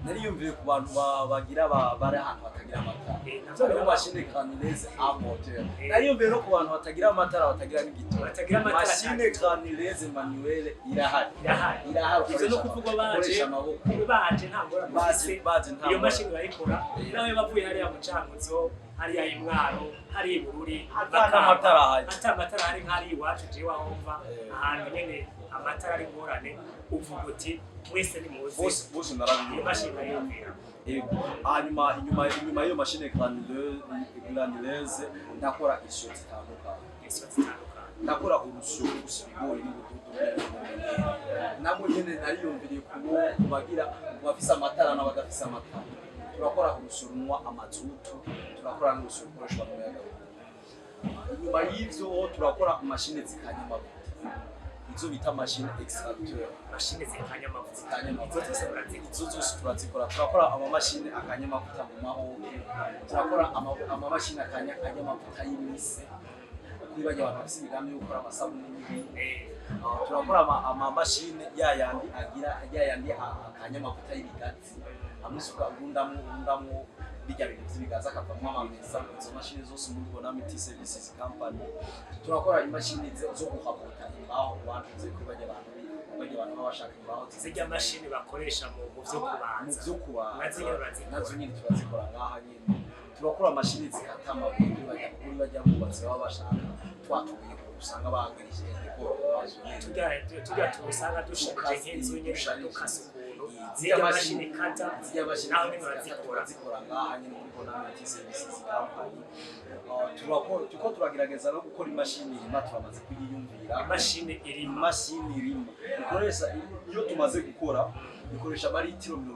Nariyumviriye ku bantu bagira bari ahantu batagira amatara, navyo hariho birabaho. Machine granuleuse à moteur. Nariyumviriye no ku bantu batagira amatara, batagira n'igitoro. Batagira amatara. Machine granuleuse manuelle irahari. Irahari. Irahari. Ivyo no kuvuga baje ukoresha amaboko. Baje nta ngorane Baje ufise. Baje nta Iyo ngorane. mashini barayikora. Nawe bavuye hariya mu Cankuzo, hariya i Mwaro, hariya i Bururi, Ata n'amatara ahari. Ata amatara ahari, nk'ahari iwacu jewe aho mva, ahantu nyene amatara ari ingorane, uvuga uti mwese nimuze. Bose bose Iyo narabiyumvira. mashini bariyumvira. Yego. Hanyuma inyuma y'iyo machine granuleuse ndakora isyo zitandukanye. Isyo zitandukanye. Ndakora urusyo gusa ibigori n'ubududu n'ubumenyeri. Nabwo nyene nariyumviriye ku bagira, ku bafise amatara n'abadafise amatara. Turakora urusyo runywa amazutu, turakora n'urusyo rukoreshwa n'umuyaga. Inyuma y'ivyo turakora mashine zikanya amavuta, izo bita machine extracteur. Mashini zikanya amavuta. Zikanya amavuta. Izo zose murazikora? Izo zose turazikora. Turakora amamashini akanya amavuta mu mahoke, turakora amamashini akanya amavuta y'imise kuri bajya abantu bafise imigambi yo gukora amasabune n'ibindi. Turakora amamashini ya yandi agira ya yandi akanya amavuta y'ibigazi, amwe isuka urundamwo bijya bintu vy'ibigazi akavamwo amamesa. Izo mashini zose muri Bonam Services Company. Turakora imashini zo guhabota imbaho ku bantu kuri bajya abantu bajya abantu baba bashaka imbaho Zirya mashini bakoresha mu vyo mu kubanza. Vyo kubaza. Nazo nyene urazikora? Nazo nyene turazikora ngaha nyene. Turakora mashini zikata amabuye kuri bajya bubatsi baba bashaka twa tubuye usanga bagirije décor ku mazu nyene. Turya tusanga dusharije nk'inzu nyene, Dusharije. dukase ukuntu. Zirya mashini ikata, zirya mashini naho nyene barazikora. Zikora ngaha nyene muri Bonamiti Services Company. Turiko turagerageza no gukora imashini irima, turamaze kuyiyumvira. Imashini irima? Imashini irima ikoresha, iyo tumaze gukora, ikoresha amaritiro 28.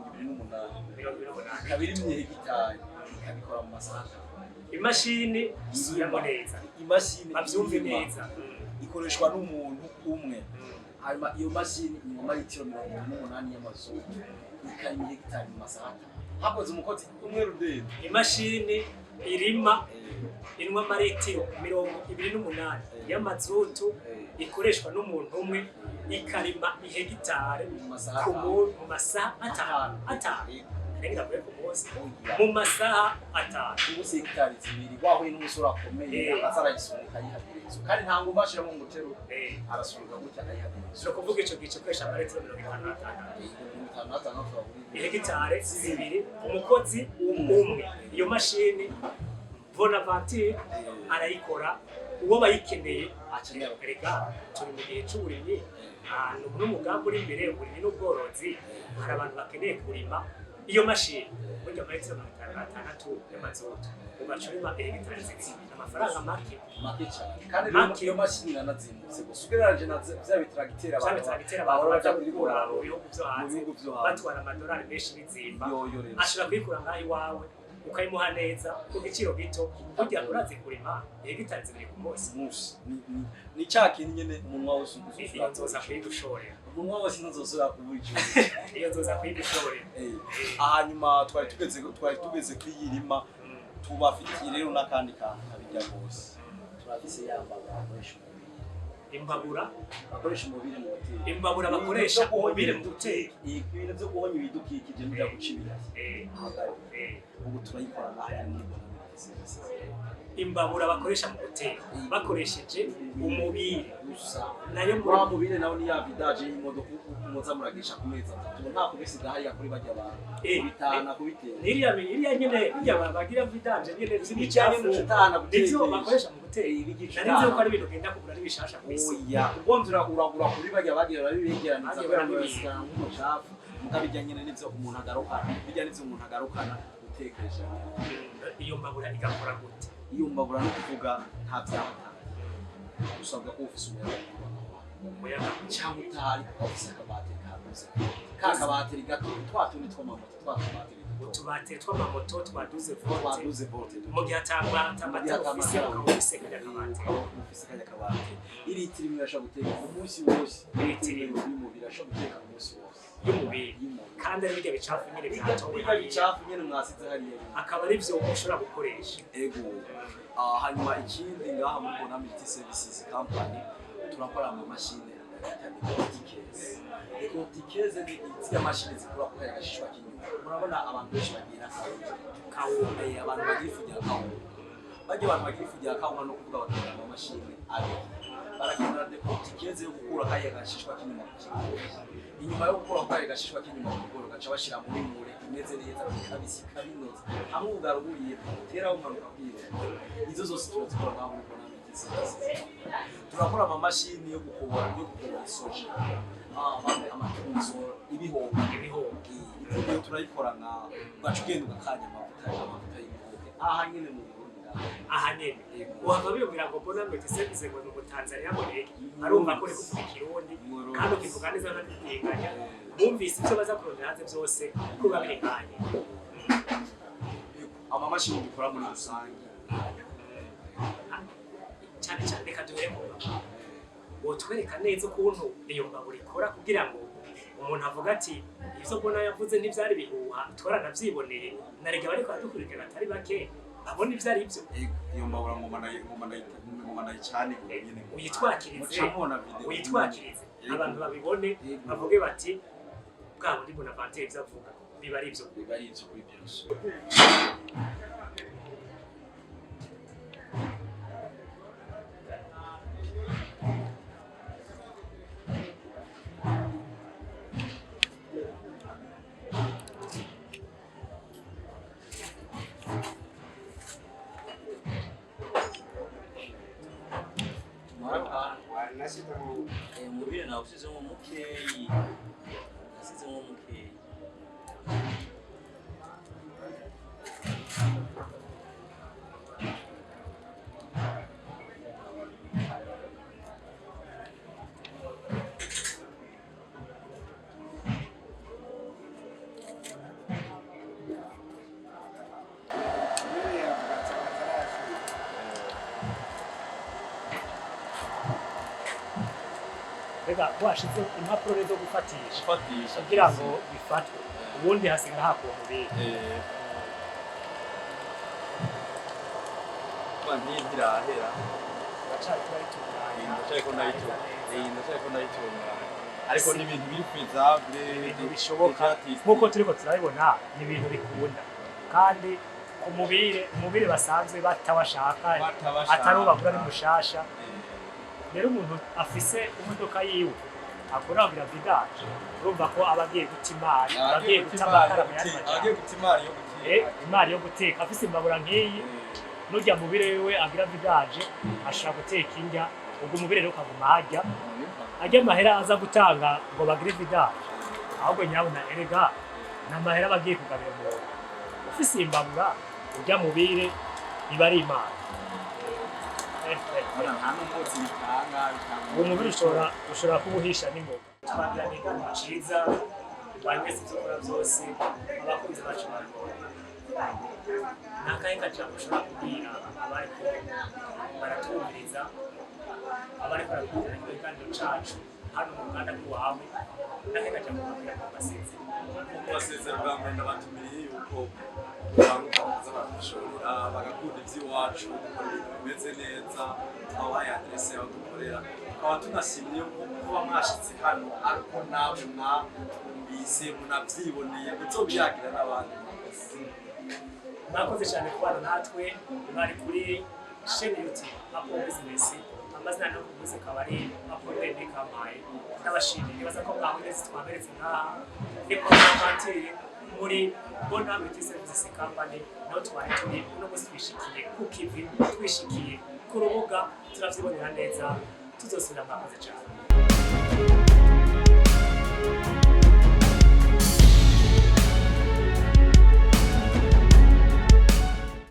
28. Ikaba irimye hegitari, ikabikora mu masaha 5. Imashini, subiramo neza. Imashini bavyumve irima. neza. Ikoreshwa n'umuntu umwe. Hanyuma iyo mashini inywa amaritiro 28 y'amazuba, ikarima hegitari mu masaha 5, hakoze umukozi umwe rudende. Imashini irima inywa amaritiro 28 y'amazutu, ikoreshwa n'umuntu umwe, ikarima ihegitare mu masaha ku 5. mu masaha 5, 5 arenga avuye ku munsi, Oya. mu masaha 5. Ubuse hegitari 2 wahuye n'umusore akomeye, akaza arayisunika ayihagereza, kandi nta nguma ashiramo ngo utero, arasunika gutya akayihagereza. Ni ukuvuga ico gice ukoresha amaritiro 56. 56 turabura. Ihegitare 2, umukozi umwe. Iyo mashini Bonaventure arayikora, uwo bayikeneye. Akenera. Rega turi mu gihe c'uburimyi, ahantu n'umugambi uri imbere, uburimyi n'ubworozi. Hari abantu bakeneye kurima. Iyo mashini burya amaritiro 56 y'amazutu, ugaca urima ihegitari 2, amafaranga make. Make cyane. Kandi rero Make. iyo mashini iranazimbutse gusa ugereranyije na vya bitragiteri Vya abantu bitragiteri abantu bahora baja baja gukura kubikura mu bihugu vyo mu hanze, bihugu vyo hanze, batwara amadolari menshi bizimba. Yoyo rero Ashobora kuyikura ngaho iwawe, ukayimuha neza ku giciro gito. Burya urazi kurima ihegitari 2 ku munsi? Munsi ni cya kintu nyene umunwa wose Iyo nzoza kuyigushorera. Umunwa wose ntuzosubira kubura ico. Iyo nzoza kuyigushorera. Hanyuma twari tugeze kwiyirima. Tubafitiye rero n'akandi kantu kabirya rwose. Turafise yamba bakoresha umubiri. Imbabura? Bakoresha umubiri mu guteka. Imbabura bakoresha umubiri mu guteka? Ibintu byo guhonya ibidukikije n'ibyo guca ibiti. Ubu turayikora ngaha nyene muri Bonamiti Services. Imbabura bakoresha mu guteka bakoresheje umubiri? Gusa. Nayo muri Wa mubiri nawo ni ya vidange y'imodoka muza muragisha ku mezi 3, nta kubisiga hariya kuri barya bantu, kubitana, kubitera. Niriya iriya nyene, iriya bagira vidange nyene Ibijyanye vy'imicafu, n'ucutana nivyo gutekesha. bakoresha mu guteka? Ibigice. Nari nzi ko ari ibintu ugenda kugura ari bishasha kw'isi. Oya, ugonze uragura kuri barya bagiye barabibegeraniza, Bagiye kubera ngo barabibika. basigara nk'umucafu. Mukabijya nyene nivyo umuntu agarukana, bijya nivyo umuntu agarukana gutekesha. Iyo mbabura igakora gute? Iyo mbabura, no kuvuga nta vyahataye, usabwa kuba ufise umuyaga Umuyaga. cyangwa utahari ukaba ufise akabateri kaduze, ka kabateri gato, twa tundi tw'amamoto, twa tubateri duto. Utubateri tw'amamoto twa 12 volts. Twa 12 volts. Mu gihe atamatara ufise, ukaba ufise karya kabateri. Ukaba ufise karya kabateri, iritiro imwe irashobora guteka umunsi wose. Iritiro imwe. Y'umubiri irashobora guteka umunsi wose. Y'umubiri? Y'umubiri. Kandi ari birya bicafu nyene byatowe Birya hariya? bicafu nyene mwasize hariya. Akaba ari byo ushobora gukoresha. Ego. Hanyuma ikindi, ngaha muri Bonamiti Services Company turakora amamashini bita décortiqueuse. Décortiqueuse ni ziriya mashini zikura ku gashishwa k'inyuma. Murabona abantu benshi bagira kawunga. Kawunga. Abantu bagira ifu rya kawunga, barya abantu bagira ifu rya kawunga, no kuvuga bakenera amamashini abiri. Barakenera décortiqueuse yo gukura kariya gashishwa k'inyuma ku kigori. Inyuma yo gukura kariya gashishwa k'inyuma ku kigori, ugaca bashira muri moule imeze neza, bakabisika binoze, hamwe ugaruburiye utera umanuka kwiremba. Izo zose turazikora ngaho muri Bonamiti Services. Turakora amamashini yo gukobora isoja, amatunzo, ibihoke. Ibihoke. Ivyo turayikora ngaho, ugaca ugenda ugakanya amavuta y'ibihoke aha nyene mu Burundi ngaho. Aha nyene? Yego. Uhava biyumvira ngo Bonamiti Service ngo ni umutanzaniya, ngo ni iki? Arumva ko uri kuvuga Ikirundi Murundi. kandi ukivuga neza ntabitinganya. Bumvise ibyo baza kurondera hanze byose ko biba biri nkanye. Yego, amamashini dukora muri rusange. Cyane cyane reka duhere ku mbabura. Wotwereka neza ukuntu iyo mbabura ikora, kugira ngo umuntu avuga ati ibyo mbona yavuze ntibyari bihuha, twaranabyiboneye, narega bariko baradukurikirana atari bake babona ibyo ari byo. Yego, iyo mbabura ngoma ndayicane ubu nyene. Uyitwakirize. Muca mubona video. Uyitwakirize. Yego. Abantu babibone. Yego. Bavuge bati bwa bundi Bonaventure ibyo avuga biba ari ibyo. Biba ari ivyo kuri byose. Umubiri nawusizemo mukeyi, nasizemo mukeyi. Rega washize impapuro rero zo gufatisha Gufatisha. kugira ngo bifatwe, ubundi hasigara hakuwe umubiri. Kuba ntiyi ntirahera. Uracari turayitunganya. Ndacariko ndayitunganya. Ndacariko ndayitunganya, ariko ni ibintu biri faisable. Ibintu bishoboka nk'uko turiko turabibona, ni ibintu bikunda kandi ku mubire, umubire basanzwe batabashaka. Batabashaka. Atari ubagura, ari mushasha. Rero umuntu afise imodoka yiwe akora kugira vidange, urumva ko aba agiye guta imari, aba agiye guta amakara mu yandi agiye majambo. Guta imari yo guteka. Imari yo guteka. Afise imbabura nk'iyi, nurya mubire wiwe agira vidange, ashobora guteka indya, ubwo umubire rero ukaguma harya arya amahera aza gutanga ngo bagire vidange. Ahubwo nyabona erega ni amahera aba agiye kugabira umuntu ufise imbabura, urya mubire biba ari imana. Nta n'umwotsi bitanga, bitanga. Uwo mubiri ushobora kuwuhisha n'ingoga. Twagira ikiganiro ciza, bari wese ibyo ukora byose, abakunzi bacu barabibona. Ni akahe kajambo ushobora kubwira abariko baratwumviriza, abariko barakurikirana kino kiganiro cacu hano mu ruganda rw'iwawe? Ni akahe kajambo ubabwira mu masezerano? Mu kubasezera, bwa mbere ndabatumiriye yuko banguka bakaza baradushorera, bagakunda iby'iwacu. Dukora ibintu bimeze neza, twabahaye aderese aho dukorera. Tukaba tunashimye yuko kuba mwashitse hano, ariko namwe mwumvise munabyiboneye, muzobiyagira n'abandi. Murakoze. Mwakoze cyane kubana natwe. Mwari kuri chaîne YouTube Apple Business. Amazina no kuvuze akaba ari Apple Kamaye. Ndabashimiye, nibaza ko mwahureze twaberetse ngaha ni Bonaventure muri Bona Multi Services Company, naho twari turi uno munsi. Twishikiye ku kivi, twishikiye ku rubuga, turavyibonera neza. Tuzosubira. Mwakoze cyane.